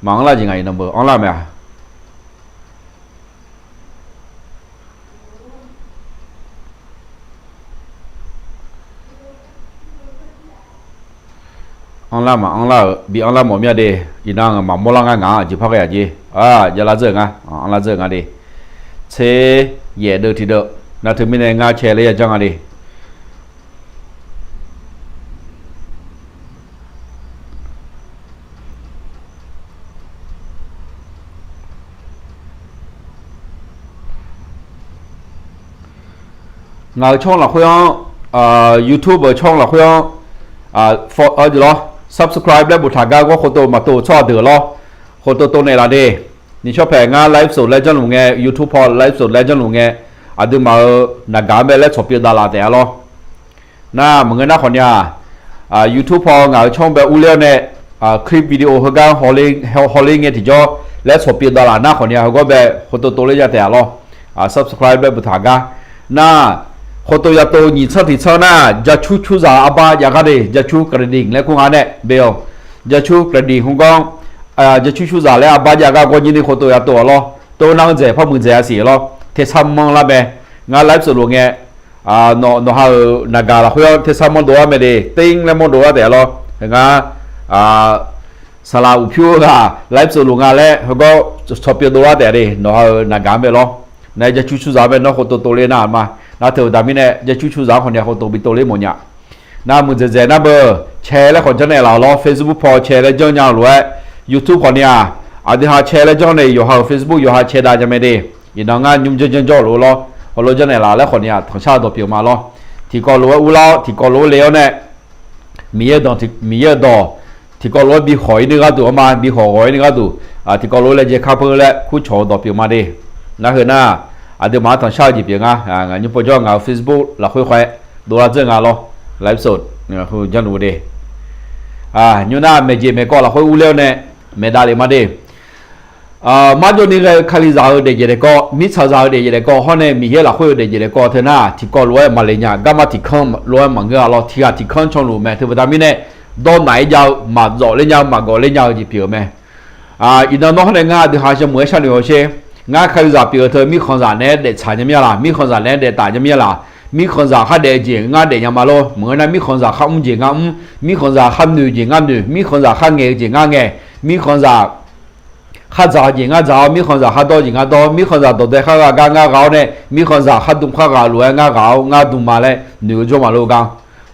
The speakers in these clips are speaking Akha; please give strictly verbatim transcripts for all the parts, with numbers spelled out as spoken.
Maqanr lar jeq ngaq iqnan beu anr lar mae-a. Anr lar maqanr lar-euq bi anr lar mawf mir-a de. Iqnan ngaq maqmawr lar ngar ngaq-anr aqjeq par ghae-aq jer. Aq, javlar dzeur-euq ngar, anr lar dzeur-euq ngar de. Tser yaef deuv tiqdeuv nar teumirnae ngar cae laer yajanr nga de. Ngaq-euq ช่อง lafkhoer-anr, YouTube-euq ช่อง lafkhoer-anr, subscribe laer boftaq gar ghawr khov tov maqtov-eu tsawrhaq deuq lawr, khov tov tov naeqlaf de. Nishawr paeq ngar ไลฟ์สด laer janrluf ngae, YouTube paw ไลฟ์สด laer janrluf ngae, aqduimaf-euq naqgaq-anr bae laer tsawqpyeuf davlaf taef-a lawr. Nar maqngeur nar khawfni-aq, YouTube paw ngaq-euq ช่อง bae urler-awr nae, clip video heugar hawler ngae tiqjawr laer tsawqpyeuf davlaf nar khawfni-aq, heugawr bae khov tov tov ler ya taef-a lawr. Subscribe laer boftaq gar. Nar, khov tov ya tov nyiq tsanr tiq tsanr nar, jacur curzaq arbar jav gar de, jacur กระดิ่ง laer kur nga nae bae-awq. Jacur กระดิ่ง heugar, jacur curzaq laer arbar jav gar gawr nyir ni khov tov ya tov-a lawr. Tov nar-anr dzaeq par muiqdzaeq-a siq lawr. Tersar manr lar mae. Ngar ไลฟ์สด lof ngae, nawq ha-euq naqgaq lafkhoer-anr tersar manr dov-ar mae de, ติ๊ง laer manr dov-ar taef-a lawr. Ngar, saqlaq uqpyur-eu ghaq ไลฟ์สด lof nga laer heugawr tsawqpyeuf dovlar taef-a de, nawq ha-euq naqgaq-anr bae lawr. Nar jacur curzaq-anr bae nawr khov tov tov ler nar ma. Nar teu baqda mirnae jacur curzaq-anr khawfni khov tov bi tov ler mawfnya. Nar muiqdzaeq dzaeq nar beu, cae laer khawf janrnaeq laf-awq lawr, Facebook paw cae laer janrnya-eu lof-aer, YouTube khawfni-aq, aqdui ha cae laer janr nae yawqha-euq Facebook yawqha cae dav nya mae de. Iqnan ngar nymr janr janr jawr-eu lof lawr, hawlo janrnaeq laf laer khawfni-aq tanqshar dawq pyeuf ma lawr. Tiqkawv lof-aer urlar-awr tiqkawv lof-aer le-awr nae, Miqyaer-eu dawq, Miqyaer-eu dawq tiqkawv lof-aer bi khawq-ir ni gharduq-anr ma, bi khawq ghawq-ir ni gharduq, tiqkawv lof-aer laejae kar peu laer kurcawq-eu dawq pyeuf ma de. Nar heu nar, aqduimaf-anr tanqshar-eu jeq pyeuf nga. Ngaq nymr pov jawr ngaq-euq Facebook lafkhoer khae dovlar dzeur nga lawr, ไลฟ์สด janrluf de. Nymr nar maeqjeq maeqkawv lafkhoer urler-awr nae maeqdav lef ma de. Marjawv ni ghae-eu Kalizaq-euq daefjeq daefkawv, mirtsaqzaq-euq daefjeq daefkawv hawr nae Miqyaer lafkhoer-eu daefjeq daefkawv teu nar, tiqkawv lof-aer maqle nya, garma tiqkanr lof-aer maqngeur-a lawr, tiqghaq tiqkanr canluf mae. Teu baqda mirnae, dawrnaq-aer jav-eu, maqdzawf ler nya-eu, maqgawf ler nya-eu jeq pyeuf-eu mae. Iqnan nawr hawr nae ngar aqdui ha yawmuiq-aer sharnoeq hawsher. Ngar Kalizaq pyeuf-eu teu mirkhanqzaq naeq-aer daeftsaq nya mir-a laq, mirkhanqzaq naeq-aer daeftav nya mir-a laq, mirkhanqzaq khar daef-eu jeq ngar daef nya ma lor. Maqngeur nar mirkhanqzaq khar mr jeq ngar mr, mirkhanqzaq khar noeq jeq ngar noeq, mirkhanqzaq khar ngaeq-eu jeq ngar ngaeq, mirkhanqzaq khar dzaq-eu jeq ngar dzaq-awr, mirkhanqzaq khar dawr jeq ngar dawr, mirkhanqzaq dawqdae khar gha gar ngar gha-awr nae, mirkhanqzaq khar dm khar ghaq lof-aer ngar ghaq-awr ngar dm ma laer noeq-eu jawr maqlof gar,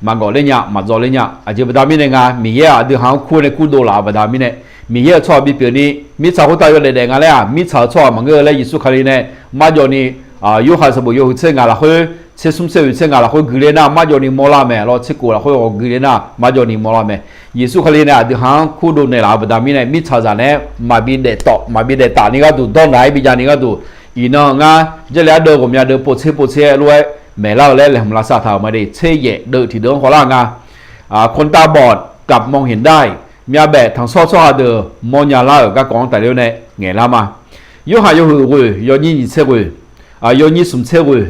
maqgawf ler nya, maqdzawf ler nya. Aqjeq baqda mirnae nga, Miqyaer-aq aqdui ha-anr kur nae kur dovlaf-euq baqda mirnae, Miqyaer-euq tsawrhaq bipyeuf ni, mirtsaq khoertav yawdaef daef nga laer-aq, mirtsaq-euq tsawrhaq maqngeur-eu laer Yeqsur Kali nae marjawv ni, Yorhaq sanqbof yawhuiq tser ngaq lafkhoer, tser smr tser oeq tser ngaq lafkhoer gui ler nar, marjawv ni mawrlar mae lawr, tser kof lafkhoer ghawq gui ler nar, marjawv ni mawrlar mae. Yeqsur Kali nae aqdui ha-anr kurdov naeqlaf-eu baqda mirnae, mirtsaqzaq naeq-aer maqbi daef tawf, maqbi daeftaf ni gharduq, dawrnaq-aer bi jav ni gharduq, iqnan ngar Jarlif ardeuv ghawqmya deuv povtser povtser-aer lof-aer maeqlar-eu laer laeqhmq lavsav taq-euq ma de. Tser yaef deuv tiqdeuv-anr khawvlar nga. คนตาบอดกลับมองเห็นได้ myavbaef tanqshawr tsawrhaq deuq mawrnya lar-euq garkawv-anr tafler-awr nae ngaeqlar ma. Yorhaq yawhuiq ghoeq yawnyir nyiq tser ghoeq, yawnyir smq tser ghoeq,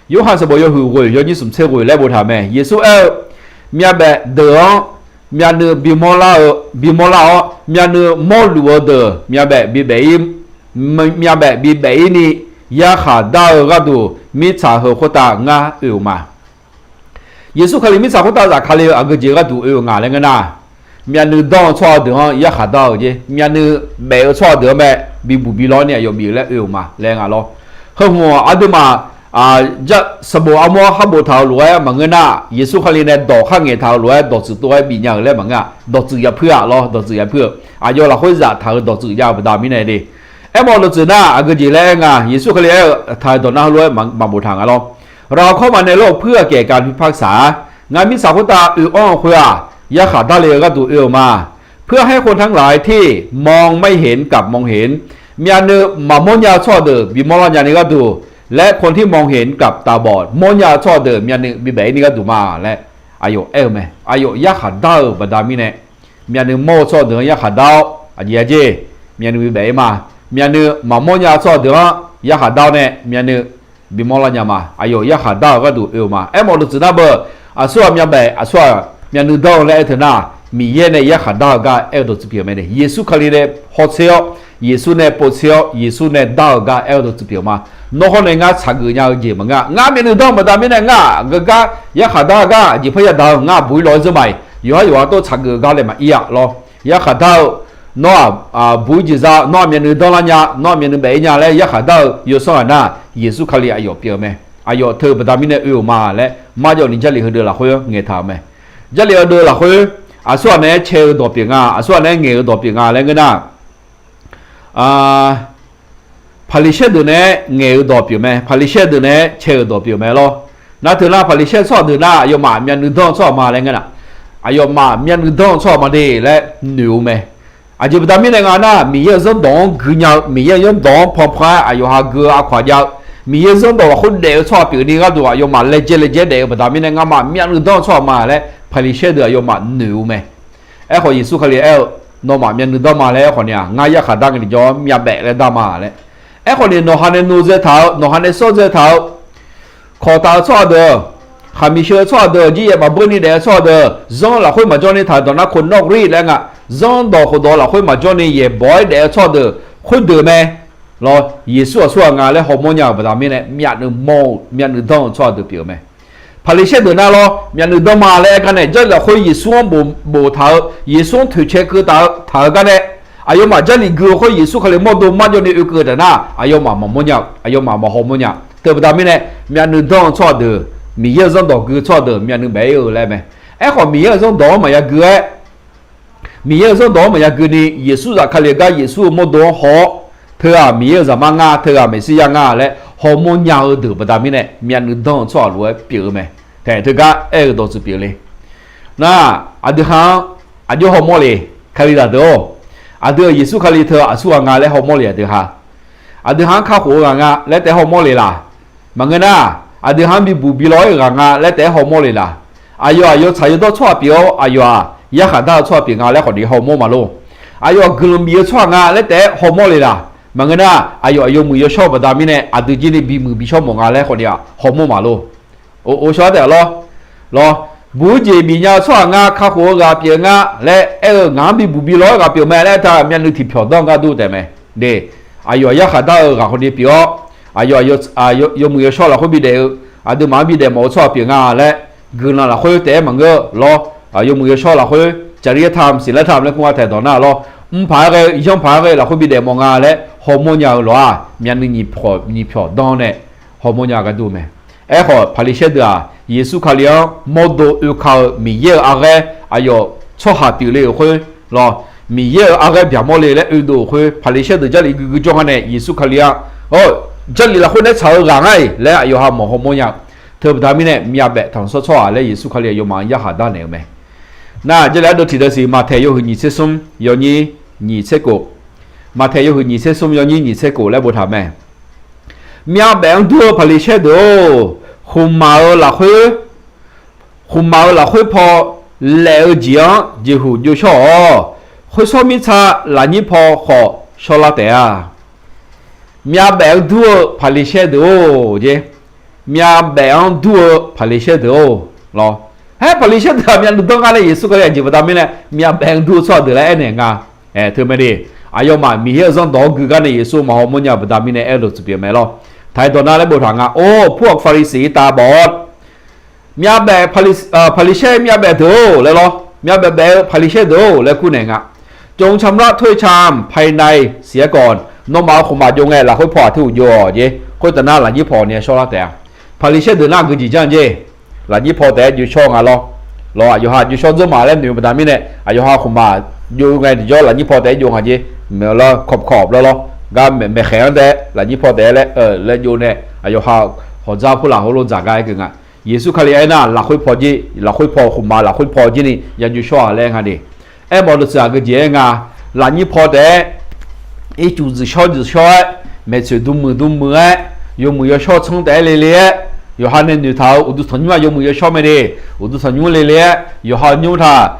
Yorhaq sanqbof yawhuiq ghoeq yawnyir smq tser ghoeq laer boftaq mae. Yeqsur aer-eu, myavbaef deuq-anr myavnuiv bimawr lar-eu, bimawr lar-awr, myavnuiv mawrluf-eu deuq myavbaef bibaef-ir, myavbaef bibaef-ir ni yarkhaq dar-eu gharduq, mirtsaq heu khoertav ngar oe-euq ma. Yeqsur Kali mirtsaq khoertav zafkale-eu aqgeu jeq gharduq oe-euq nga laer ngeur nar, myavnuiv dawr-eu tsawrhaq deuq-anr yarkhaq dar-eu jeq, myavnuiv baef-eu tsawrhaq deuq-anr mae, bibuq bi lawr ni aqyawf bif-eu laer oe-euq ma laer nga lawr. Heu hmq aqduimaf, sanqbof armawr khar boftaq-euq lof-aer maqngeur nar, Yeqsur Kali nae dawq khar ngaeqtaq-euq lof-aer dawqtsuif tov-aer bifnya-euq laer maqngeur-a, dawqtsuif yapui-aq lawr, dawqtsuif yapui-eu aqyawf lafkhoer zaftaq-euq dawqtsuif jav-eu baqda mirnae de. Aermawf dawqtsuif nar aqgeu jeq laer aer nga, Yeqsur Kali aer-eu taq-euq dawq nar heulof-aer maqboftaq nga lawr. เราเข้ามาในโลกเพื่อแก่การพิพากษา Ngar mirtsaq khoertav oe-anr-eu khoer-aq, yarkhaq darle-eu gharduq oe-euq ma. เพื่อให้คนทั้งหลายที่มองไม่เห็นกลับมองเห็น myavnuiv maqmawr nya-eu tsawrhaq deuq bimawr lar nyani gharduq laer, คนที่มองเห็นกลับตาบอด mawrnya-eu tsawrhaq deuq myavnuiv bibaef-ir ni gharduq ma laer aqyawf aer-eu mae. Aqyawf yarkhaq dar-euq baqda mirnae, myavnuiv mawr-eu tsawrhaq deuq-anr yarkhaq dar-awr aqjeq yajeq, myavnuiv bibaef-ir ma. Myavnuiv maqmawr nya-eu tsawrhaq deuq-anr yarkhaq dar-awr nae myavnuiv bimawr lar nya ma. Aqyawf yarkhaq dar-euq gharduq oe-euq ma. Aermawf dawqtsuif nar beu, aqsur-aq myavbaef, aqsur-aq myavnuiv dawr-eu laer aer teu nar, Miqyaer nae yarkhaq dar-eu gar aer-eu dawqtsuif pyeuf mae. Yeqsur Kali nae hawtser-awr, Yeqsur nae povtser-awr, Yeqsur nae dar-eu gar aer-eu dawqtsuif pyeuf ma. Nawr hawr nae ngar tsaqgeuf nya-eu jeq maqngeur-a. Ngar myavnuiv danr-eu baqda mirnae ngar-aq, geugar yarkhaq dar-eu gar jeq par yadaq-eu ngar buq-ir law-aer zeur ma-iq, yawqhar yawqha tov tsaqgeuf gar laeq maqir-a lawr. Yarkhaq dar-eu, nawr-aq, buq-ir jeq za, nawr-aq myavnuiv danr lar nya, nawr-aq myavnuiv baef-ir nya laer yarkhaq dar-eu yawsanr ghaq nar, Yeqsur Kali aqyawf pyeuf-eu mae. Aqyawf teu-eu baqda mirnae oe-euq ma laer Marjawv ni Jarlif heudeuq lafkhoer ngaeqtaq-euq mae. Jarlif heudeuq lafkhoer, aqsurghaq naeq-aer cae-eu dawq pyeuf nga, aqsurghaq naeq-aer ngaeq-eu dawq pyeuf nga laer ngeur nar, Paqliqsaer deuq naeq-aer ngaeq-eu dawq pyeuf mae, Paqliqsaer deuq naeq-aer cae-euq dawq pyeuf mae lawr. Nar teu nar Paqliqsaer tsawrhaq deuq nar aqyawfmaf myavnuiv danr-eu tsawrhaq ma laer ngeur nar, aqyawfmaf myavnuiv danr-eu tsawrhaq ma de laer noeq-eu mae. Aqjeq baqda mirnae nga nar, Miqyaer-euq zanrdawq-anr gui nya-eu, Miqyaer-euq zanrdawq-anr panpan-aer aqyawf ha gui-eu aqkawq-a jav-eu, Miqyaer-euq zanrdawq lafkhoer daef-eu tsawrhaq pyeuf ni gharduq aqyawfmaf laejae laejae daef-eu baqda mirnae ngamaf myavnuiv danr-eu tsawrhaq ma laer Paqliqsaer deuq aqyawfmaf noeq-eu mae. Aerkhawf Yeqsur Kali aer-eu, nawmaf myavnuiv danr ma laer aerkhawf ni-aq, ngar yarkhaq dar ngae tiqjawr-anr myavbaef laer dar ma laer. Aerkhawf ni nawq ha nae nor dzae taq-eu, nawq ha nae sawr dzae taq-eu, kawq taf-eu tsawrhaq deuq, khaqmiq sheu-eu tsawrhaq deuq, jiryaef maqbeur ni daef-eu tsawrhaq deuq, zanr lafkhoer maqjawr ni taq dawq nar คนนอกรีด laer nga, zanrdawq khofdawq lafkhoer maqjawr ni yaeqbawq-aer daef-eu tsawrhaq deuq khoerdeuq mae. Lawr, Yeqsur aqsurghaq nga laer hawmawr nya-euq baqda mirnae myavnuiv mawr-eu myavnuiv danr-eu tsawrhaq deuq pyeuf-eu mae. Paqliqsaer deuq nar lawr, myavnuiv danr ma laer aer gar nae Jarlif lafkhoer Yeqsur-anr boftaq-eu, Yeqsur-anr toeqcae keuv taf-eu taq-eu gar nae, aqyawfmaf Jarlif gui-eu khoer Yeqsur Kali mawrdo marjawv ni oekeuv taf nar, aqyawfmaf maqmawr nya, aqyawfmaf maqhaw mawr nya. Teu baqda mirnae, myavnuiv danr-eu tsawrhaq deuq, Miqyaer-euq zanrdawq gui-eu tsawrhaq deuq myavnuiv baef-ir-eu laer mae. Aerkhawf Miqyaer-euq zanrdawq-anr maqya gui-aer, Miqyaer-euq zanrdawq-anr maqya gui ni Yeqsur zafkale gar Yeqsur-euq mawrdo-anr haw-awr, teughaq Miqyaer-euq zaqmar nga, teughaq Meqsirya nga laer hawmawr nya-eu deuq baqda mirnae myavnuiv danr-eu tsawrhaq lof-aer pyeuf-eu mae. Taef teugar aer-eu dawqtsuif pyeuf le. Nar, aqdui ha-anr aqjox hawmawr le, Kalizaq deuq-or, aqdui-euq Yeqsur Kali teu aqsurghaq nga laer hawmawr le aqdui ha. Aqdui ha-anr kakhof-eu ghaq nga laer taef-aer hawmawr le laq? Maqngeur nar, aqdui ha-anr bibuq bilaw-aer-eu ghaq nga laer taef-aer hawmawr le laq? Aqyawf-aq yawtsaq yawdawr tsawrhaq pyeuf-awr, aqyawf-aq yarkhaq dar-eu tsawrhaq pyeuf nga laer khawf ni hawmawr maqlor. Aqyawf-aq guiqlanq bif-eu tsawrhaq nga laer taef-aer hawmawr le laq? Maqngeur nar, aqyawf-aq yawmuiq yawshawr-eu baqda mirnae aqdui jir ni bimuiq bishawr mawf nga laer khawf ni-aq hawmawr maqlor. Or, shawr taef lawr. Lawr, buq-ir jeq bifnya-eu tsawrhaq nga, kakhof-eu ghaq pyeuf nga laer aer-eu ngaq-anr bibuq bilaw-aer ghaq pyeuf mae laer aertaq myavnuiv tiqpyawq danr-eu gar dur taef mae. De, aqyawf-aq yarkhaq dar-eu ghaq khawf ni pyeuf-awr, aqyawf-aq yawmuiq yawshawr lafkhoer bidaef-eu, aqduimaf-anr bidaef mawf-eu tsawrhaq pyeuf nga laer, guiqlanq lafkhoer taef-aer maqngeur lawr. Yawmuiq yawshawr lafkhoer จริยธรรม ศีลธรรม laer kur nga taef dawq nar lawr, mr paq-aer ghae-eu, yanr paq-aer ghae-eu lafkhoer bidaef mawf nga laer hawmawr nya-eu lof-aq, myavnuiv nyiq pyawq danr nae hawmawr nya-eu gar dur mae. Aerkhawf Paqliqsaer deuq-aq, Yeqsur Kali-anr mawrdo oeka-eu Miqyaer-euq arghaer aqyawf tsawrhaq pyeufle-euq khoer lawr, Miqyaer-euq arghaer byaqmawr le laer oedov-euq khoer, Paqliqsaer deuq Jarlif guigui jawr ngar nae Yeqsur Kali-anr, or, Jarlif lafkhoer nae tsaq-eu ghaq ngar-iq laer aqyawf ha mawq hawmawr nya. Teu baqda mirnae myavbaef tanqsawr tsawrhaq laer Yeqsur Kali aqyawfmaf-anr yarkhaq darnaeq-eu mae. Nar, Jarlif ardeuv tiqdeuv siq Maqtaeq yawhuiq nyiq tser smr yawnyir nyiq tser kof. Maqtaeq yawhuiq nyiq tser smr yawnyir nyiq tser kof laer boftaq mae. Myavbaef-anr dur-eu Paqliqsaer deuq-or, khmqmaq-euq lafkhoer, khmqmaq-euq lafkhoer paw laef-eu jeq-anr jeqhuq jov shawr-awq. Khoer shawr mirtsa lafnyir paw khawf shawrlar taef-a. Myavbaef-anr dur-eu Paqliqsaer deuq-or jeq, myavbaef-anr dur-eu Paqliqsaer deuq-or lawr. Aer, Paqliqsaer deuq-aq myavnuiv danr gar nae Yeqsur Kali aqjeq baqda mirnae myavbaef-anr dur-eu tsawrhaq deuq laer aernaeq nga. Aer, teu mae de, aqyawfmaf Miqyaer-euq zanrdawq-anr gui gar nae Yeqsur maqhaw mawrnya-eu baqda mirnae aer-eu dawqtsuif pyeuf mae lawr. Taq-aer dawq nar laer boftaq nga, Or, พวกฟาริสีตาบอด myavbaef, Paqliqsaer myavbaef deuq-or laer lawr, myavbaef baef-eu Paqliqsaer deuq-or laer kurnaeq nga. จงชำระถ้วยชามภายในเสียก่อน nawmaf-euq khmqmaq jov ngae lafkhoer paw-aq teuuq jov-awq jeq. Khoertav nar lafnyir paw ni shawrlar taef-a. Paqliqsaer deuq nar gui jeq janr jeq, lafnyir paw taef-aer jov shawr nga lawr. Lawr, aqyawf ha jov shawr dzeur ma laer noeq-eu baqda mirnae aqyawf ha khmqmaq jov ngae tiqjawr lafnyir paw taef-aer jov nga jeq. Maeq-eu lawr, ขอบๆ lawr lawr, gar maeqkhaeq-anr taef-aer lafnyir paw taef-aer laer, laer jov nae aqyawf ha hawqdzar purlaf heulof dzaq gar-aer keuv nga. Yeqsur Kali aernar, lafkhoer paw jir, lafkhoer paw khmqmaq lafkhoer paw jir ni ya jov shawr-a laer nga de. Aermawf dawqtsuif aqgeu jeq-aer nga, lafnyir paw taef-aer ircuf dzuif shawr dzuif shawr-aer, maeqtsoeq dm muiq dm muiq-aer, yawmuiq yawshawr tsanr taef-aer le le-aer, yawqha nae noeqtaq-euq uqduq tanqnymr-aq yawmuiq yawshawr mae de. Uqduq tanqnymr le le-aer yawqha nymr taq,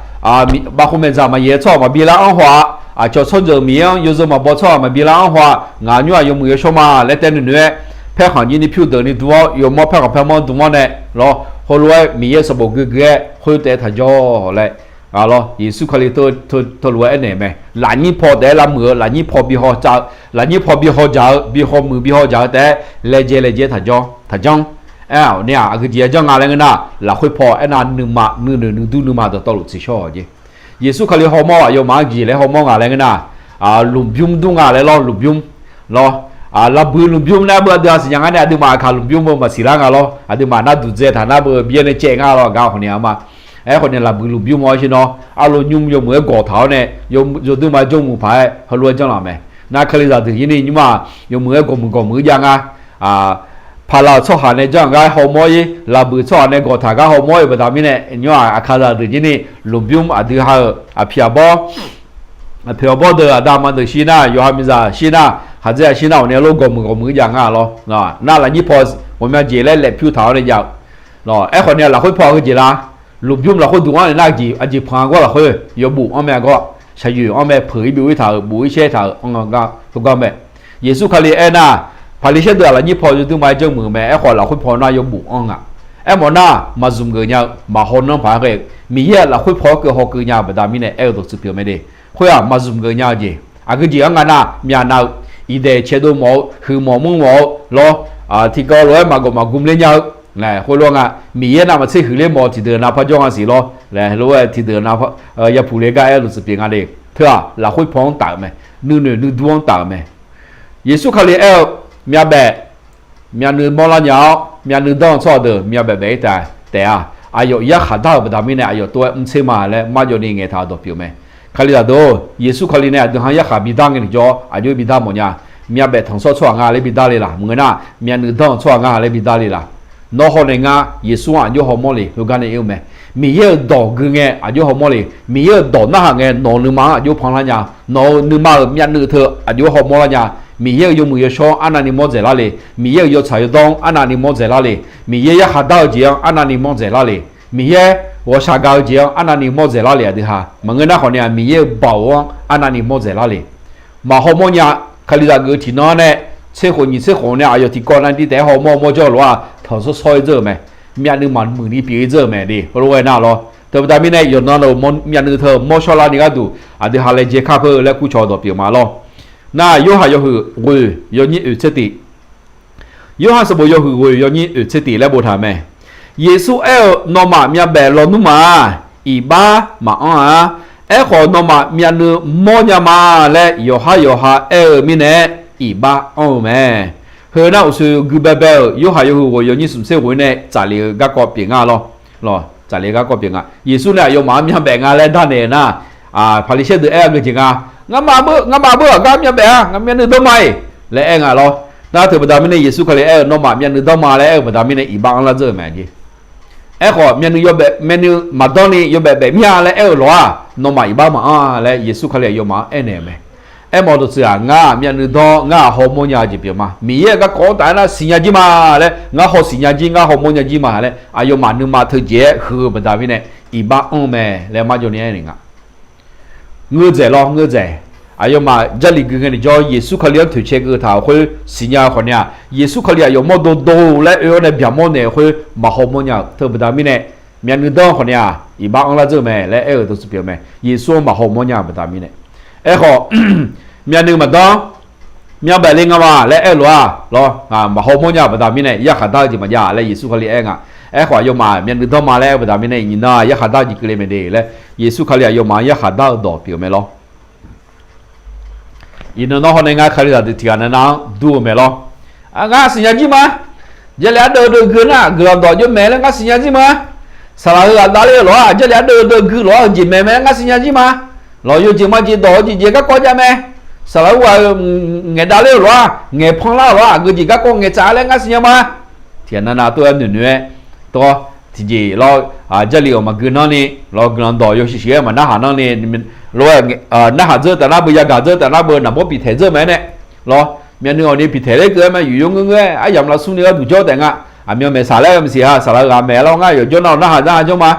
bavkhov maeqdzaq maqyaeq-eu tsawrhaq maqbi lar-anr haw-a. Aqcawq tsawrjeuq Miqyaer-anr yawzeu maqbaw tsawrhaq maqbi lar-anr haw-a. Ngaq nymr-aq yawmuiq yawshawr ma laer tae noeq noeq-aer, paerkhanq jir ni pyur deuq ni dm-awr, yawmawr paerkhanq paermawr dm-awr nae lawr, heulof-aer Miqyaer sanqbof guiqguiq-aer khoertav-aer taq jawr laer Aq lawr, Yeqsur Kali teulof-aer aernaeq mae. Lafnyir paw taef-aer lavmuiq-eu, lafnyir paw bi haw cav-eu, lafnyir paw bi haw dzaq-eu, bi haw muiq bi haw dzaq-eu taef-aer laejae laejae taq janr taq janr. Aer-awq ni-aq, aqgeujeq ya janr nga laer ngeur nar, lafkhoer paw aernar nuima nuinoeq nuidur nuima dawqtawvluf tsiqshawr-awq jeq. Yeqsur Kali hawmawr-eu aqyawfmaf-anr jeq laer hawmawr nga laer ngeur nar, lmqbymr dur nga laer lawr, lmqbymr lawr. Lavbuiq lmqbymr nar beu aqdui-aq siqnya ngar nae aqduimaf aqkaq lmqbymr beu maqsiq lar nga lawr. Aqduimaf nar duqdzae taq nar beu byaer nae caev nga lawr gar khawf ni-a ma. Aerkhawf ni lavbuiq lmqbymr mawr-awr shir nawr arlov nymr yawmuiq-aer gawq taq-awr nae, yawduima jawrmuiq paq-aer heulof-aer janrlaf mae. Nar Kalizaq deuq jir ni nymr-aq, yawmuiq-aer gawqmuiq gawqmuiq-eu jav ngar. Paqlaq-euq tsawrhaq nae janr-eu gar hawmawr-ir, lavbuiq tsawrhaq nae gawq taq gar hawmawr-ir-eu baqda mirnae, nymr-aq, aqkaqzaq deuq jir ni lmqbymr aqdui ha-euq aqpiq aqbawr, aqpoeq aqbawr deuq aqda aqma deuq shir nar, yawqha miqzaq shir nar, khaqdzer-aq shir nar-awq ni lof gawqmuiq gawqmuiq-eu jav nga lawr. Nar lafnyir paw ghawqmya jeq laer laef pyur taq-awr nae jav-eu lawr. Aerkhawf ni lafkhoer paw-eu heujeq la, lmqbymr lafkhoer duq-anr nae nar aqjeq panq-a gawr lafkhoer yawbof-anr mae-a gawr, shaqyoeq-anr mae peuq-ir byov-ir taq-euq bof-ir shaer taq-euq anr-a gar heugar mae. Yeqsur Kali aernar, Paqliqsaer deuq-aq lafnyir paw yawduima-aer janrmuiq-eu mae. Aerkhawf lafkhoer paw nar yawbof anr nga. Aermawf nar maqzmq geuf nya-eu maqhaw nanr paq-aer ghae-eu Miqyaer-aq lafkhoer paw-aer keuv haw keuv nya-eu baqda mirnae aer-eu dawqtsuif pyeuf mae de. Khoer-aq maqzmq geuf nya-eu jeq. Aqgeujeq-anr nga nar myavnav-eu, iqdaeq caedov mawf-eu, huiqmawf mr mawf-eu lawr, tiqkawv lof-aer maqgawf maqgmr ler nya-eu laer khoerlof-aer nga. Miqyaer navmaqtser huiqler mawf-eu tiqdeuq navpar jawr nga siq lawr laer lof-aer tiqdeuq navpar yapuq le gar aer-eu dawqtsuif pyeuf nga de. Teu-aq lafkhoer paw-anr taf-euq mae. Nuinoeq nuidur-anr taf-euq mae. Yeqsur Kali aer-eu, myavbaef myavnuiv mawrlar nya-awr myavnuiv danr-eu tsawrhaq deuq myavbaef baef-ir taef-a. Aqyawf yarkhaq dar-euq baqda mirnae aqyawf tov-aer mrtser ma laer marjawv ni ngaeqtaq-euq dawqpyeuf mae. Kalizaq deuq-or, Yeqsur Kali nae aqdui ha-anr yarkhaq bi dar ngae tiqjawr aqjox-aer bi dar mawf nya. Myavbaef tanqsawr tsawrhaq nga laer bi dar le laq? Maqngeur nar myavnuiv danr-eu tsawrhaq nga laer bi dar le laq? Nawr hawnaeq ngar Yeqsur-anr aqjox hawmawr le heugar nae ir-eu mae. Miqyaer-euq dawq gui ngae aqjox hawmawr le. Miqyaer-euq dawq narhaq ngae nawq-euq nuima-anr aqjox panlar nya. Nawq-euq nuima-euq myavnuiv teu aqjox hawmawr lar nya. Miqyaer-euq yawmuiq yawshawr-anr arnavni mawr dzaeqlar le. Miqyaer-euq yawtsaq yawdawr-anr arnavni mawr dzaeqlar le. Miqyaer yarkhaq dar-eu jeq-anr arnavni mawr dzaeqlar le. Miqyaer ghawqshaq gaq-eu jeq-anr arnavni mawr dzaeqlar le. Aqdui ha maqngeur nar khawf ni-aq Miqyaer-euq baoq-anr arnavni mawr dzaeqlar le. Maqhaw mawr nya. Kalizaq geuf-eu tiqnan-anr nae tser khof nyiq tser khof nae aqyawf tiqkawv navni taef-aer hawmawr mawr jawr-eu lof-aq tanqsawr sawr-ir dzeur-euq mae. Myavnuiv maqmuiq ni pyeuf-ir dzeur-euq mae de. Heulof-aer nar lawr, teubaqda mirnae yawqnan nawq-euq myavnuiv teu mawr shawrlar ni gharduq aqdui ha laejae kar peu laer kurcawq-eu dawqpyeuf ma lawr. Nar Yorhaq yawhuiq ghoeq yawnyir oeq tser tiq. Yorhaq sanqbof yawhuiq ghoeq yawnyir oeq tser tiq laer boftaq mae. Yeqsur aer-eu, Nawmaf myavbaef lawnmr ma-aq, iqbax maqanr-a. Aerkhawf nawmaf myavnuiv mawrnya ma laer yawqhar yawqha aer-eu mirnae iqbax anr-eu mae. Heu nar uqshoe gui baebae-euq Yorhaq yawhuiq ghoeq yawnyir smq tser ghoeq nae tsaqlef-eu garkawv pyeuf nga lawr. Lawr, tsaqlef-eu garkawv pyeuf nga. Yeqsur nae aqyawfmaf-anr myavbaef nga laer darnaeq nar, Paqliqsaer deuq aer-eu geujeq nga. Ngamaf beu, ngamaf beu aqgar myavbaef-a, ngaq myavnuiv danr ma-iq laer aer nga lawr. Nar teubaqda mirnae Yeqsur Kali aer-eu, Nawmaf myavnuiv danr ma laer aer-eu baqda mirnae iqbax anrlar dzeur-euq mae jeq. Aerkhawf myavnuiv yawbaef, myavnuiv maqdanr ni yawbaef baef mir-a laer aer-eu lof-aq, nawmaf iqbax maqanr-a laer Yeqsur Kali aqyawfmaf-anr aernaeq-euq mae. Aermawf-eu dawqtsuif-aq, ngar-aq myavnuiv danr, ngar-aq hawmawr nya-eu jeq pyeuf ma. Miqyaer-euq garkawv-anr taf-aer nar siqnya jir ma laer, ngar haw siqnya jir, ngar hawmawr nya jir ma laer aqyawfmaf nuima teujeq-aer huiq-eu baqda mirnae iqbax anr-eu mae laer marjawv ni aernaeq nga. Ngeur dzaeq lawr, ngeur dzaeq. Aqyawfmaf Jarlif gui ngae tiqjawr Yeqsur Kali-anr toeqcae keuv taq-euq khoer siqnya-eu khawf ni-aq, Yeqsur Kali aqyawf mawrdo do laer oe-awr nae byaqmawr naeq-eu khoer maqhaw mawrnya-euq teubaqda mirnae, myavnuiv danr-eu khawf ni-aq iqbax anrlar dzeur-eu mae laer aer-euq dawqtsuif pyeuf-eu mae. Yeqsur-anr maqhaw mawrnya-euq baqda mirnae. Aerkhawf, myavnuiv maqdanr, myavbaef le nga ma laer aer-eu lof-aq lawr, maqhaw mawrnya-euq baqda mirnae yarkhaq dar-eu jeq maqjav laer Yeqsur Kali aer nga. Aerkhawf aqyawfmaf myavnuiv danr ma laer aer-eu baqda mirnae iqnyir nar yarkhaq dar-eu jeq keuvle mae de laer Yeqsur Kali aqyawfmaf-anr yarkhaq dar-eu dawq pyeuf-eu mae lawr. Iqnan nawr hawnae ngar Kalizaq deuq tiqghaq navnav-anr dur-eu mae lawr. Ngar siqnya jir ma. Jarlif ardeuv deuv gui nar guiqlanq dawq jov maeq laer ngar siqnya jir ma. Saqlaq heu ghaq davler-eu lof-aq, Jarlif ardeuv deuv gui lof-aer-eu jeq maeq mae laer ngar siqnya jir ma. Lawq yawjeq majeq dawq-eu jeqjeq garkawv jav mae. Saqlaq heu ghaq ngaeq davler-eu lof-aq, ngaeq panlar-eu lof-aq, aqgeu jeq garkawv ngaeqtsaf laer ngar siqnya ma. Tiqghaq navnav tov-aer noeqnoeq-aer tawr tiqjeq lawr, Jarlif-awq maqgui nanrni lawr guiqlanq dawq yawshuif shuif-aer maqnarhaq nanrni, lof-aer narhaq dzeur taf nar beu, yagaq dzeur taf nar beu, naqbawr piqtaeq dzeur mae-aer nae lawr, myavnuiv-awq ni piqtaeq ler keuv-aer ma, yuif yawr ngeur ngeur-aer aryamq lavsur ni gharduq jawr taef nga. Aqmyan maeqsaq laer-eu maqsiq-a. Saqlaq heu ghaq maeq lawr, ngar yawqjawr nar-awq narhaq narhaq jawr ma.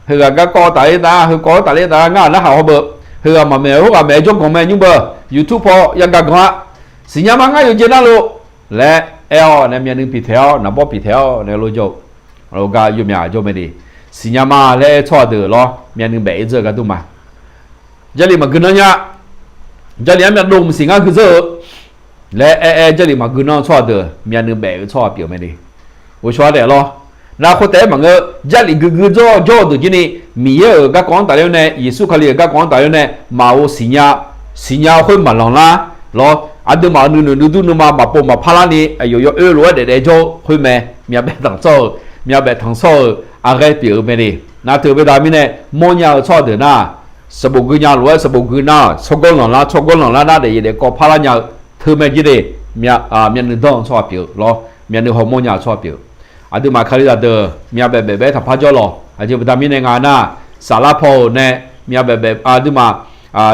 Heu ghaq garkawv tafler taf, heu kawv-awr tafler taf, ngar-awq narhaq haw beu. Heu ghaq maqmaeq-eu khoerghaq maeq-aer jawrganq mae nymr beu, YouTube paw yagaq ganq-a. Siqnya ma ngar yawqjeq navluf laer aer-awr nae myavnuiv piqtaeq-awr naqbawr piqtaeq-awr nae lof jawr-eu gar yawmyaq jawr mae de. siqnya ma laer aer tsawrhaq deuq lawr, myavnuiv baef-ir dzeur-eu gar dur ma. Jarlif maqgui nanr nya. Jarlif-anr myavdov mqsiq ngar huiq dzeur-eu laer aer-aer, Jarlif maqgui nanr tsawrhaq deuq myavnuiv baef-eu tsawrhaq pyeuf mae de. Ghovshaw-aer daef lawr. Nar khoertaef-aer maqngeur, Jarlif guigui dzawr jawr-eu deuq jir ni, Miqyaer-euq garkawv-anr tafler-awr nae, Yeqsur Kali-euq garkawv-anr tafler-awr nae, maqghov siqnya, siqnya-eu khoer maqlanq lar lawr. Aqduimaf-euq nuinoeq nuidur nuima maqpov maqpar larni aqyawf yawoer lof-aer daefdaef jawr-eu khoer mae. Myavbaef tanq tsawr-euq, myavbaef tanq tsawr-euq arghaer pyeuf-eu mae de. Nar teu beuda mirnae, mawrnya-eu tsawrhaq deuq nar, sanqbof gui nya lof-aer sanqbof gui nar-euq, tsawrganr lanqlar tsawrganr lanqlar nar daef yaef daef kawv par lar nya-eu teu mae jir de. Myavnuiv danr-eu tsawrhaq pyeuf lawr, myavnuiv hawmawr nya-eu tsawrhaq pyeuf. Aqduimaf kalizaq deuq myavbaef baef baef-aer taqpar jawr lawq. Aqjeq beuda mirnae nga nar, saflar paw-euq nae myavbaef baef aqduimaf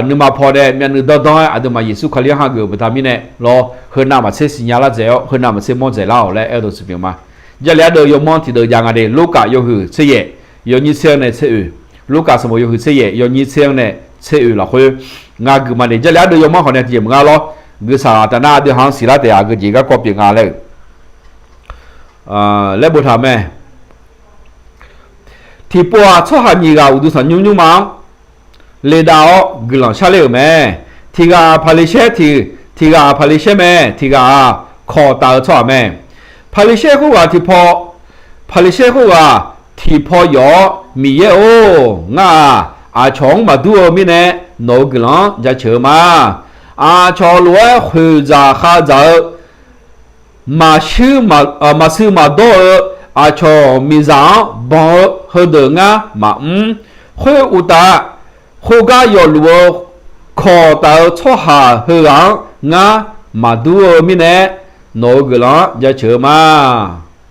nuima paw nae myavnuiv danr danr-aer aqduimaf Yeqsur Kali-anr hageuf-euq beuda mirnae lawr, heunav maqtser siqnya lar dzaeq-awr heunav maqtser mawr dzaeq lar-awq laer aer-eu dawq tsuif pyeuf ma. Jarlif ardeuv yawmanr tiqdeuv jav nga de. Lurkaf yawhuiq tser yaef, yawnyir tser-anr nae tser oeq. Lurkaf sanqbof yawhuiq tser yaef yawnyir tser-anr nae tser oeq lafkhoer ngar gui ma de. Jarlif ardeuv yawmanr khawf nae tiqjeq maqnga lawr. Guisaq taf nar ardeuv haq-anr siqlar taef-a geujeq garkawv pyeuf nga laer-eu laer boftaq mae. Tiqpov-aq tsawrhaq nyiq ghaq uqduq tanqnymr nymrma-anr ledav-awr guiqlanq sharler-euq mae. Tiq ghaq-aq Paqliqsaer, tiq ghaq-aq Paqliqsaer mae. Tiq ghaq-aq kawq taf-eu tsawrhaq mae. Paqliqsaer khoerghaq tiqpaw, Paqliqsaer khoerghaq tiqpaw yawf-awr, Miqyaer-or, ngar-aq aqcawq-anr maqdur-eu mirnae nawq-euq guiqlanq-anr jaceuq-eu ma. Aqcawq lof-aer khoeqdzaq khavdzaq-eu maqshuir maqdawr-eu aqcawq miqzaq-anr banq-eu heudeuq ngar maqmr. Khoeruqtaf, khoergar yawfluf-eu kawq taf-eu tsawrhaq heughaq-anr ngar maqdur-eu mirnae nawq-euq guiqlanq-anr jaceuq-eu ma.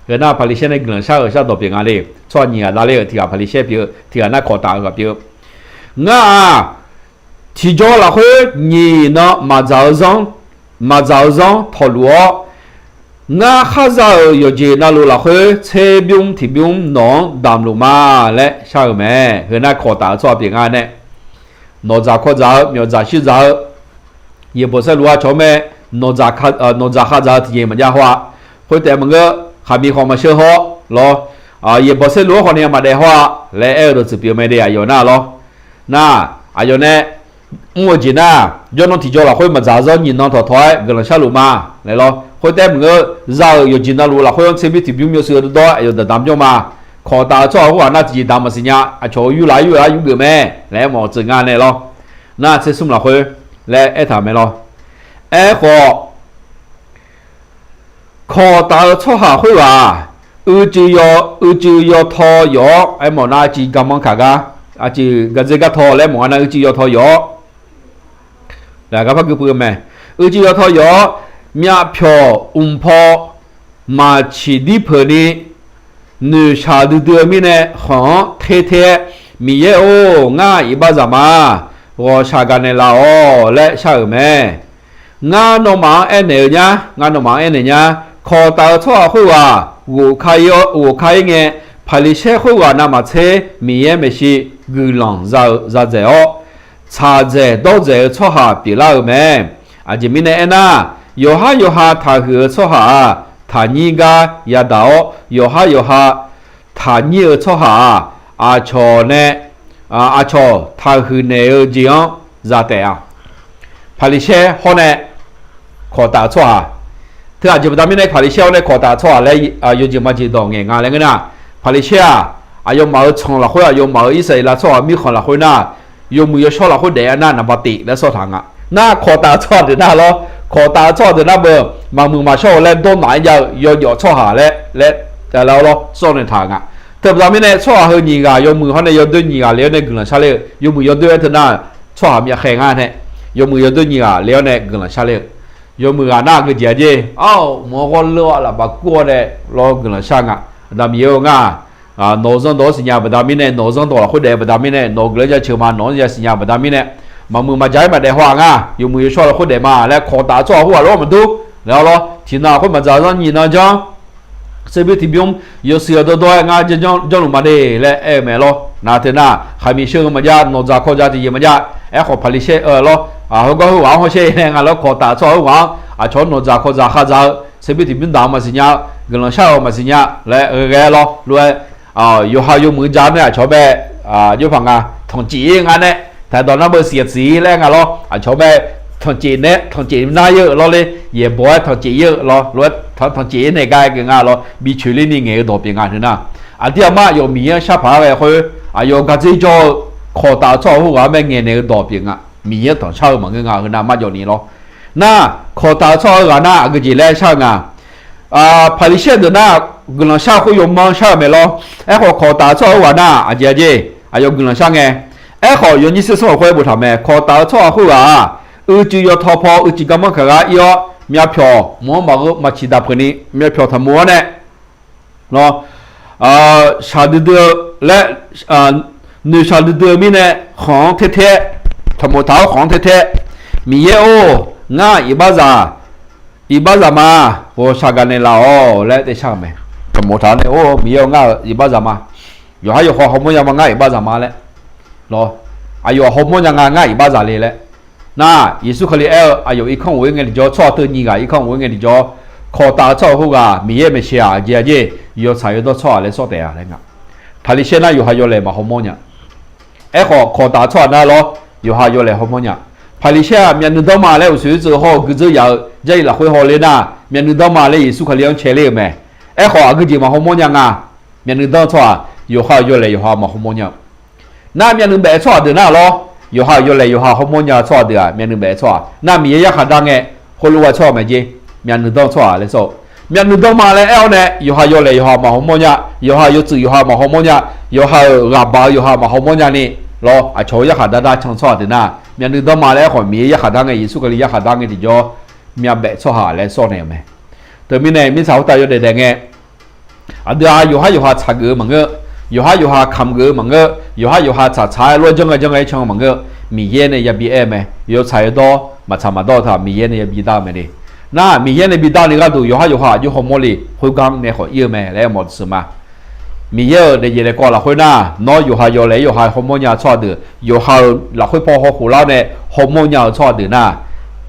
Heu nar Paqliqsaer nae guiqlanq shar-euq shardawq pyeuf nga le. Tsawrhaq nyiq ghaq davler-euq tiq ghaq Paqliqsaer pyeuf-eu, tiq ghaq nar kawq taf-eu ghaq pyeuf-eu. Ngar-aq tiqjawr lafkhoer nyiq nan maqdzaq-eu zanr, maqdzaq-eu zanr tawqluf-awr, ngar khar za-euq yawqjeq navluf lafkhoer tserbymr tiqbymr nawq-anr damq luf ma laer shar-euq mae. Heu nar kawq taf-eu tsawrhaq pyeuf nga nae, nawq dzaq kawv dzaq-eu myawf dzaq shir dzaq-eu, yaeqbawq saerluf-a cawq-anr mae, nawq dzaq khavdzaq-eu tiqjeq maqjav haw-a. Khoertaef maqngeur, khaqmiq khawf maqsheu haw-awr lawr, yaeqbawq saerluf-anr khawf nae maqdaef haw-a laer aer-eu dawqtsuif pyeuf-eu mae de. Aqyawf nar lawr, nar, aqyawf nae mr-eu jeq nar, jawrnan tiqjawr lafkhoer maqdzaq-eu zanr nyiq nan tawqtawq-aer guiqlanq sharluf ma laer lawr. Khoertaef maqngeur, za-euq yawqjeq navluf lafkhoer-anr tserbymr tiqbymr yawshuif-eu dawrdawr-aer aqyawf daqdaq mr jawr ma. Kawq taf-eu tsawrhaq khoerghaq nar tiqjeq daq maqsiq nya. Aqcawq-euq yurlaf yurlaf yurgeuf mae laer aermawf-eu tsuif nga nae lawr. Nar tsersmr lafkhoer laer aertaq mae lawr. Aerkhawf, kawq taf-eu tsawrhaq khoerghaq-aq, uicuiv yaw, uicuiv yawtaw yawf-awr aermawf nar, aqcuiv garmanr kaq gar, aqcuiv gardzer gartaw laer mawf nga nar, uicuiv yawtaw yawf-awr, laqgar par gui puiv-eu mae. Uicuiv yawtaw yawf-awr, myavpyawq mqpaw maqciq dir peuq ni, noeqshaq duidui-eu mirnae khanq-anr ter ter-aer, Miqyaer-or, ngar iqbaxzaq ma. Ghawqshaq gaqnaeq laf-awq laer shar-euq mae. Ngar nawmaf-anr aernaeq-eu nyar, ngar nawmaf-anr aernaeq nyar. Kawq taf-eu tsawrhaq khoerghaq ghof ka-ir-awr, ghof ka-ir ngae, Paqliqsaer khoerghaq navmaqtser Miqyaer maeqshi guiqlanq za-eu za dzaeq-awr, tsaq dzaeq dawr dzaeq-eu tsawrhaq pyeuflar-euq mae. Aqjeq mirnae aernar, yawqhar yawqha taqhuiq-eu tsawrhaq-aq, taqnyir gar yadaq-awr, yawqhar yawqha taqnyir-eu tsawrhaq-aq, aqcawq nae, aqcawq taqhuiq naeq-eu jeq-anr za taef-a. Paqliqsaer hawr nae kawq taf-eu tsawrhaq, teu aqjeq baqda mirnae Paqliqsaer hawr nae kawq taf-eu tsawrhaq laer yawjeq majeq dawq ngaeq nga laer ngeur nar, Paqliqsaer-aq, aqyawfmaf-euq tsanq lafkhoer, aqyawfmaf-euq Irsaqleqlav tsawrhaq mirkhanq lafkhoer nar, yawmuiq yawshawr lafkhoer daef-a nar naqba tif laer sawr taq nga. Nar kawq taf-eu tsawrhaq deuq nar lawr, kawq taf-eu tsawrhaq deuq nar beu, maqmuiq maqshawr-eu laer dawrnaq-aer jav-eu yawjawf tsawrhaq laer, laer, laer lawr sawr naeq taq nga. Teu baqda mirnae tsawrhaq heu nyiq ghaq yawmuiq hawr nae yawdoer nyiq ghaq le-awr nae guiqlanq sharler-eu, yawmuiq yawdoer-aer teu nar, tsawrhaq myavkhaeq ngar nae, yawmuiq yawdoer nyiq ghaq le-awr nae guiqlanq sharler-eu, yawmuiq ghaq nar geujeq-a jer, ar, mq-anr ghawrleur-awr lafbaq kur-awr nae lawr guiqlanq shar nga. Aqda Miqyaer-or, ngar nawq-euq zanrdawq-anr siqnya baqda mirnae, nawq-euq zanrdawq lafkhoer daef baqda mirnae, nawq-euq guiqlanq jaceuq ma, nawq-anr yasiqnya baqda mirnae, maqmuiq maqjaq-aer maqdaef haw-aq ngar, yawmuiq yawshawr lafkhoer daef ma laer kawq taf-eu tsawrhaq khoerghaq lof-aer maqdur laer-awr lawr, tiqnan khoer maqdzaq-eu zanr nyiq nan janr, tserbymr tiqbymr yawshuif-eu dawrdawr-aer ngar janrluf ma de laer aer-eu mae lawr. Nar teu nar, khaqmiq sheu-eu maqjav, nawq dzaq kawv dzaq tiqjeq maqjav. Aerkhawf Paqliqsaer lawr, heugar khoerghaq-anr hawsher nae nga lawr, kawq taf-eu tsawrhaq khoerghaq-anr aqcawq-anr nawq dzaq kawv dzaq khavdzaq-eu, tserbymr tiqbymr daq-eu maqsiq nya, guiqlanq shar-euq maqsiq nya laer ghae ghae-aer lawr lof-aer, yawqha yawmuiq ja nae aqcawq bae, jawrpaq nga, tanqcif-ir nga nae, taqdawq nar beu siq-a siq-ir laer nga lawr, aqcawq bae, tanqcif nae tanqcif nar-ir-eu lawrler, yaeqbawq-aer tanqcif-ir-eu lawr, lof-aer tanqcif-ir naeq gar-aer geu nga lawr, bi coeqler ni ngaeq-eu dawq pyeuf nga teu nar, aqdir aqmar yawf Miqyaer-anr sharpaq-aer ghae khoer, aqyawf gardzer jawr-eu kawqtaf-eu tsawrhaq khoerghaq-anr bae ngaeqnaeq-eu dawq pyeuf nga. Miqyaer-anr tanqshar-eu maqngeur nga heu nar marjawv ni lawr. Nar, kawqtaf-eu tsawrhaq ghaq nar aqgeujeq laer shar-eu nga. Paqliqsaer deuq nar, guiqlanq shar-eu khoer yawmanr shar-eu mae lawr. Aerkhawf, kawqtaf-eu tsawrhaq khoerghaq nar aqjeq-a jeq, aqyawf guiqlanq shar ngae. Aerkhawf, yawnyir tser smr-awq khoer boftaq mae, kawqtaf-eu tsawrhaq khoerghaq-aq, uicuiv yawtaw paw uicuiv garmanr kaq gar ir-awr, myavpyawq mq-anr maqgheu maqciq daq peuq ni myavpyawq taqmoq-awr nae, lawr, shaqdui dui-eu laer, noeqshaq duidui-eu mirnae khanq-anr tertaer-aer, tanqmoq taq-awr khanq-anr tertaer-aer, Miqyaer-or, ngar iqbaxzaq, iqbaxzaq ma, ghawqshaq gaqnaeq laf-awq laer taef shar-euq mae. Tanqmoq taq-awr nae, or, Miqyaer-or, ngar-euq iqbaxzaq ma, yawqhar yawqha hawmawr nya ma, ngar iqbaxzaq ma laer, lawr, aqyawf hawmawr nya nga, ngar iqbaxzaq le laer. Nar, Yeqsur Kali aer-eu aqyawf irkanr ghof-ir ngae tiqjawr, tsawrhaq teuv nyiq ghaq irkanr ghof-ir ngae tiqjawr, kawqtaf-eu tsawrhaq khoerghaq Miqyaer maeqshi-aq, aqjeq-a jeq, yawtsaq yawdawr tsawrhaq laer sawr taef-a laer nga. Paqliqsaer nar yawqha yawlaeq maqhaw mawr nya. Aerkhawf, kawqtaf-eu tsawrhaq nar lawr, yawqha yawlaeq haw mawr nya. Paqliqsaer-aq myavnuiv danr ma laer uqshoe uicuiv hawr-eu guirdzer yaf-eu Jarlif lafkhoer hawler nar, myavnuiv danr ma laer Yeqsur Kali-anr cae ler-euq mae. Aerkhawf, aqgeujeq maqhaw mawr nya nga. Myavnuiv danr-eu tsawrhaq yawqha yawlaeq yawqha maqhaw mawr nya. Nar, myavnuiv baef-eu tsawrhaq deuq nar lawr, yawqha yawlaeq yawqha haw mawr nya-eu tsawrhaq deuq-aq, myavnuiv baef-eu tsawrhaq nar, Miqyaer yarkhaq dar ngae, khoerlof-aer tsawrhaq mae jeq, myavnuiv danr-eu tsawrhaq laer sawr-eu. Myavnuiv danr ma laer aer-awr nae, yawqha yawlaeq yawqha maqhaw mawr nya, yawqha yawtsuif yawqha maqhaw mawr nya, yawqha-euq ghaqbaq-eu yawqha maqhaw mawr nya ni, lawr, aqcawq-eu yarkhaq dar dar can tsawrhaq deuq nar, myavnuiv danr ma laer aerkhawf Miqyaer yarkhaq dar ngae, Yeqsur Kali yarkhaq dar ngae tiqjawr, myavbaef tsawrhaq laer sawr naeq-euq mae. Teumirnae mirtsaq khoertav yawdaef daef ngae, aqdui-aq yawqhar yawqha tsaq geuf-eu maqngeur, yawqhar yawqha kamq geuf-eu maqngeur, yawqhar yawqha tsaqtsaq-aer lof-aer janr ngae janr ngae-aer can-eu maqngeur, Miqyaer nae yabi aer-eu mae. Yawtsaq yawdawr maqtsaq maqdawr-eu taq Miqyaer nae yabi dar-eu mae de. Nar, Miqyaer nae bi dar ni gharduq yawqhar yawqha aqjox hawmawr le, khoergar nae khawf ir-eu mae laer mawf-eu siq ma. Miqyaer-euq daefjeq daefkawv lafkhoer nar, nawr yawqha yawlaeq yawqha hawmawr nya-eu tsawrhaq deuq, yawqha-euq lafkhoer paw hawkhof lar-awr nae hawmawr nya-eu tsawrhaq deuq nar,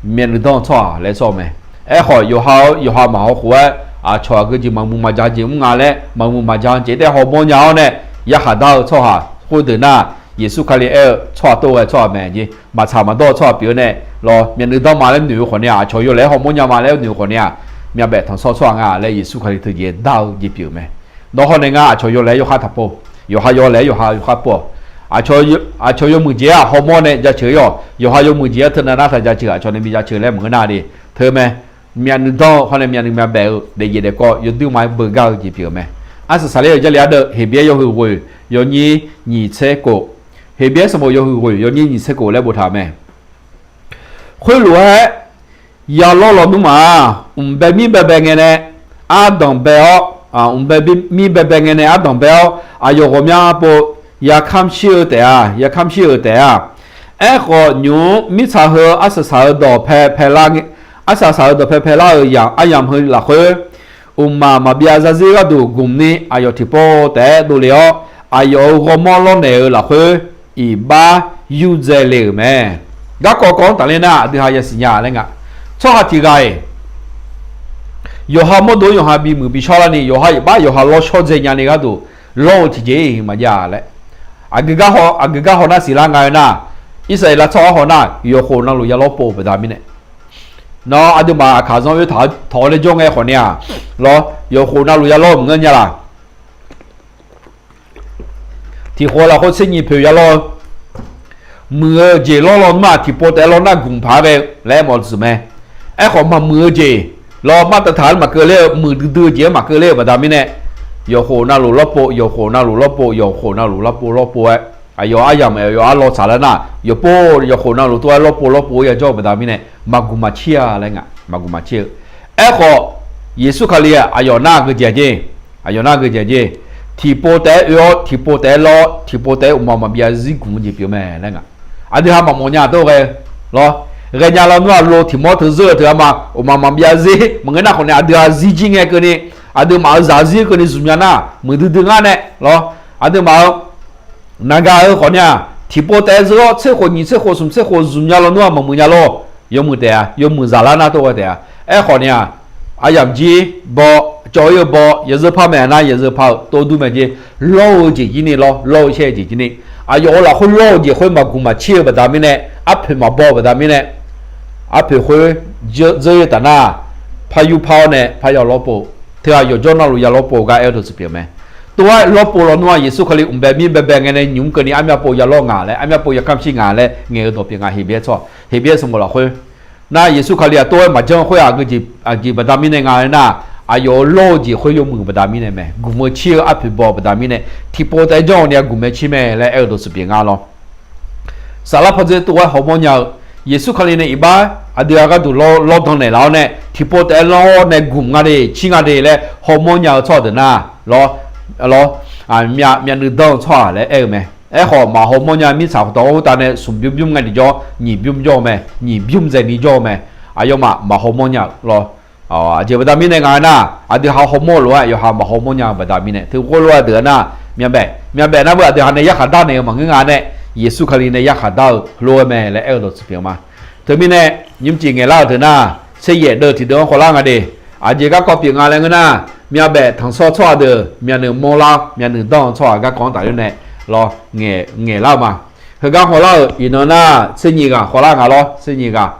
myavnuiv danr-eu tsawrhaq laer sawr-eu mae. Aerkhawf, yawqha-awr yawqha maqhaw khof-aer, aqcawq aqgeujeq maqmuiq maqja jeq mr nga laer, maqmuiq maqja jeq taef hawmawr nya-awr nae, yarkhaq dar-eu tsawrhaq khoerdeuq nar, Yeqsur Kali aer-eu tsawrhaq tov ghae tsawrhaq mae jeq, maqtsaq maqdawr-eu tsawrhaq pyeuf-eu nae, lawr, myavnuiv danr ma laer noeq-eu khawf ni-aq, aqcawq yawlaeq-aer hawmawr nya ma laer noeq-eu khawf ni-aq, myavbaef tanqsawr tsawrhaq nga laer Yeqsur Kali teujeq dar-eu jeq pyeuf-eu mae. Nawr hawr nae ngar aqcawq yawlaeq-aer yawkhav taqpov, yawqha yawlaeq-aer yawqha yawkhav pov-awq. Aqcawq yawmuiq jeq-aq hawmawr nae jaceuq-ir-awq. Yawqha yawmuiq jeq-aer teunav nar taq jaceuq, aqcawq nae bi jaceuq laer maqngeur nar de. Teu mae. Myavnuiv danr-eu hawr nae myavnuiv myavbaef-eu daefjeq daefkawv yawduir ma-aer beugar-eu jeq pyeuf-eu mae. Arsaq saqler-euq Jarlif ardeuv Heqbyaer yawhuiq ghoeq yawnyir nyiq tser kof, Heqbyaer sanqbof yawhuiq ghoeq yawnyir nyiq tser kof laer boftaq-euq mae. Khoerlof-aer, yalawr lawnmr maf-aq, mqbae mir baebae ngae nae ardanq bae-awr, mqbae mir baebae ngae nae ardanq bae-awr, aqyawf ghawqmya pov yakamr shir-eu taef-a, yakamr shir-euq taef-a. Aerkhawf, nymq-mr mirtsaq heu arsaq saq-eu dawqpae paelar, arsaq saq-eu dawqpae paelar-euq yamq aryamq heu lafkhoer, mqmaq maqbyav zarzir gharduq gmq ni aqyawf tiqpov taef-aer dovle-awr, aqyawf-euq ghawrmawr lawrnaeq-eu lafkhoer iqbax yurdzae le-euq mae. Garkawv kawv-anr tafler nar aqdui ha yasiq nya laer nga. Tsawrhaq tiq ghaq-iq yawqha mawrdo-anr yawqha bimuiq bishawr larni, yawqha iqbax yawqha lawrshawr dzae nyani gharduq lawr-eu tiqjeq-iq maqjav laer. Aqgeu gar haw, aqgeu gar haw nar siqlar nga-eu nar, Irsaqleqlav tsawrhaq haw nar yawqkhof navluf yalawr pov-eu baqda mirnae, nawr aqduimaf aqkaq zanr oer taq-awr nae jawr ngae khawf ni-aq, lawr, yawqkhof navluf yalawr-eu maqngeur nya laq. Tiqkhof lafkhoer tser nyiq poeq yalawr-eu, muiq-eu jeq lawr lawnmr-aq tiqpov taef-aer lawr nar gmq paq-aer ghae-eu laer mawf-eu jeq mae. Aerkhawf maqmuiq-eu jeq, lawr mar taq taq-anr maqkeuv ler-eu, muiqdui dui-eu jeq-anr maqkeuv ler-eu baqda mirnae, yawqkhof navluf lawr pov, yawqkhof navluf lawr pov, yawqkhof navluf lawr pov lawr pov-aer, aqyawf aryamq aqyawf arlawr tsaq lar nar, yawqpov yawqkhof navluf tov-aer lawr pov lawr pov-aer yajawr-eu baqda mirnae, maqgmq maqtser-a laer nga, maqgmq maqtser-eu. Aerkhawf, Yeqsur Kali-aq aqyawf nar geujeq jer, aqyawf nar geujeq jer, tiqpov taef-aer oe-awr tiqpov taef-aer lawr-awr tiqpov taef-aer uqmaq maqbyav zir gmq-eu jeq pyeuf mae laer nga. Aqdui ha maqmawf nya teu ghae, lawr, ghaenya lawnmr-aq lo tiq mawr teu zeur-eu teu-a ma, uqmaq maqbyav zir maqngeur nar khawf ni aqdui ha zir jir ngae keuvni, aqduimaf-euq zaqzir keuvni zmqnya nar muiqdui dui ngar nae, lawr, aqduimaf-euq naqgaq-eu khawf ni-aq tiqpov taef-aer zeur-awr tser khof nyiq tser khof smq tser khof zmqnya lawnmr-aq maqmuiq nya lor. Yawmuiq taef-a, yawmuiq zaqlar nar tov ghae taef-a. Aerkhawf ni-aq, aryamq jir baw cawv-ir-eu baw, yawzeu par mae nar yawzeu par-eu tov dur mae jeq, lawr-eu jeq jir ni lawr, lawr-eu shaer-eu jeq jir ni. Aqyawf-euq lafkhoer lawr-eu jeq khoer maqgmq maqtser-eu baqda mirnae, arpoeq maqbaw-eu baqda mirnae, arpoeq khoer dzeur-ir-eu taf nar, par yur par-awr nae par ya lawr pov, teu-aq yawqjawr navluf ya lawr pov-eu gar aer-eu dawqtsuif pyeuf mae. Tov-aer lawr pov lawnmr-aq Yeqsur Kali mqbae mir baebae ngae nae nymq-mr keuvni armyav pov ya lawr ngaq laer, armyav pov ya kamr shir ngaq laer ngaeq-eu dawq pyeuf nga. Heqbyaer tsawrhaq, Heqbyaer sanqbof lafkhoer nar, Yeqsur Kali-aq tov-aer maqjanr khoer-aq, aqgeu jeq baqda mirnae nga aer nar, aqyawf-euq lawr-eu jeq khoer yawmuiq baqda mirnae mae, gmq-eu tser-eu arpoeq baw-eu baqda mirnae, tiqpov taef-aer janr-awq ni-a gmq mae tser mae laer aer-eu dawqtsuif pyeuf nga lawr. Saflar pawdzer tov-aer hawmawr nya-eu, Yeqsur Kali nae iqbax aqdui-aq gharduq lawrdan naeqlaf-awr nae tiqpov taef-aer lanr-awr nae gmq nga de, cir nga de laer hawmawr nya-eu tsawrhaq deuq nar, lawr, lawr, myavnuiv danr-eu tsawrhaq laer aer-eu mae. Aerkhawf maqhaw mawrnya mirtsaq khawf tawq-awr khoertav nae smq bymr bymr ngae tiqjawr nyiq bymr jawr-eu mae, nyiq bymr dzaeqni jawr-eu mae. Aqyawfmaf maqhaw mawrnya-eu lawr. Aqjeq baqda mirnae nga aer nar, aqdui ha hawmawr-eu lof-aer yawqha maqhaw mawrnya-eu baqda mirnae, teu khoerlof-aer deuq-aer nar, myavbaef myavbaef nar beu aqdui ha nae yarkhaq dar naeq-eu maqngeur nga nae, Yeqsur Kali nae yarkhaq dar-eu lof-aer mae laer aer-eu dawqtsuif pyeuf ma. Teumirnae, nymrcif ngaeqlar-euq deuq nar, tser yaef deuv tiqdeuv-anr khawvlar nga de. Aqjeq garkawv pyeuf nga laer ngeur nar, myavbaef tanqsawr tsawrhaq deuq myavnuiv mawrlar, myavnuiv danr-eu tsawrhaq garkawv-anr tafler nae lawr, ngaeqlar-eu ma. Heugar hawlar-euq iqnan nar, tser nyiq ghaq khawvlar nga lawr, tser nyiq ghaq,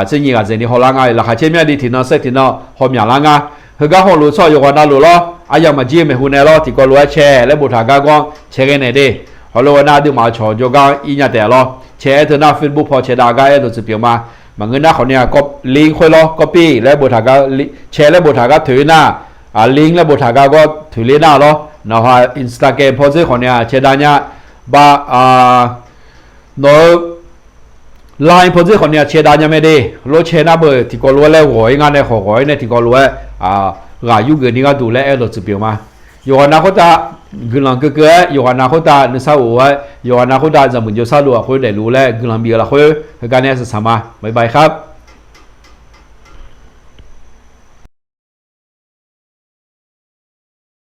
tser nyiq ghaq dzaeqni hawlar nga. Laqkhaq caer myav de tiqnan saer tiqnan hawmyaq lar nga. Heugar hawluf-eu tsawrhaq yawqghaq navluf lawr, aryamq maqjir-eu maeqhu nae lawr, tiqkawv lof-aer cae laer boftaq gar gawr cae ghae naeq de. Hawluf-eu nar aqduimaf-euq cawq jawrgar ir nya taef lawr. Cae-aer teu nar Facebook paw cae dav gar aer dawqtsuif pyeuf ma. Maqngeur nar khawf ni-aq, link khoer lawr, copy laer boftaq gar, cae laer boftaq gar toeq-ir nar, link laer boftaq gar gawr toeqler nar lawr. Nawq-euq Instagram pawdzer khawf ni-aq cae dav nya, ba, nawq-euq Line pawdzer khawf ni-aq cae dav nya mae de. Lawr cae nar beu tiqkawv lof-aer laer ghawq-ir ngar nae khawf ghawq-ir nae tiqkawv lof-aer ghaq yur geuf ni gharduq laer aer dawqtsuif pyeuf ma. Yawqghaq nav khoertav guiqlanq keuvkeuv-aer, yawqghaq nav khoertav nuisar of-aer, yawqghaq nav khoertav zaqmuiq jawrsar luf-aq khoer daefluf laer guiqlanq bif-eu lafkhoer heugar nae aer saq saq ma. Bye bye ครับ.